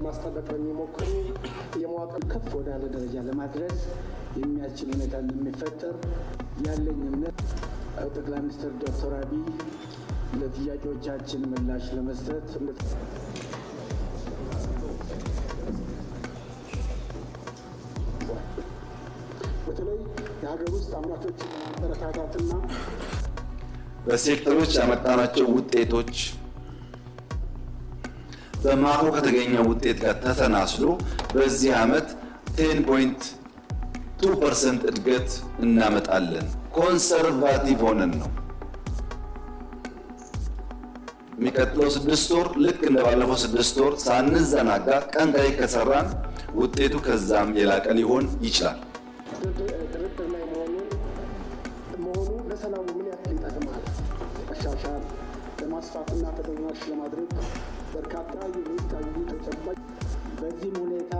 ለማስጠበቅ በሚሞክሩ የመዋቅር ከፍ ወዳለ ደረጃ ለማድረስ የሚያስችል ሁኔታ እንደሚፈጠር ያለኝ እምነት። ጠቅላይ ሚኒስትር ዶክተር አብይ ለጥያቄዎቻችን ምላሽ ለመስጠት በተለይ የሀገር ውስጥ አምራቾችን ለማበረታታትና በሴክተሮች ያመጣናቸው ውጤቶች በማክሮ ከተገኘው ውጤት ጋር ተሰናስሎ በዚህ ዓመት 10.2% እድገት እናመጣለን። ኮንሰርቫቲቭ ሆነን ነው። የሚቀጥለው 6 ወር ልክ እንደ ባለፈው 6 ወር ሳንዘናጋ ቀን ከሌት ከሰራን ውጤቱ ከዛም የላቀ ሊሆን ይችላል። ድርድር ላይ መሆኑ ለሰላሙ ምን ያክል ይጠቅማል? መሻሻል ለማስፋትና ተደራሽ ለማድረግ በርካታ የሚታዩ ተጨባጭ በዚህም ሁኔታ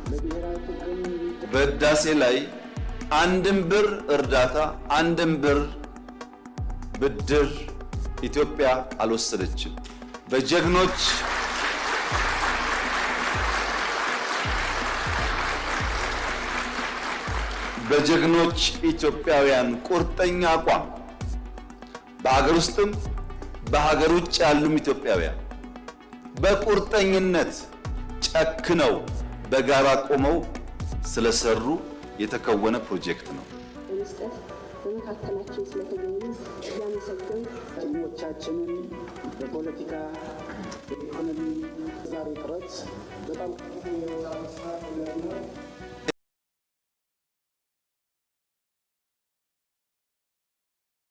በብሔራዊ ጥቅም በህዳሴ ላይ አንድም ብር እርዳታ አንድም ብር ብድር ኢትዮጵያ አልወሰደችም። በጀግኖች ኢትዮጵያውያን ቁርጠኛ አቋም በሀገር ውስጥም በሀገር ውጭ ያሉም ኢትዮጵያውያን በቁርጠኝነት ጨክነው በጋራ ቆመው ስለሰሩ የተከወነ ፕሮጀክት ነው። በመስጠት በመካከላችን ስለተገኙ እያመሰገንኩ ጥቅሞቻችንን በፖለቲካ፣ በኢኮኖሚ ዛሬ ጥረት በጣም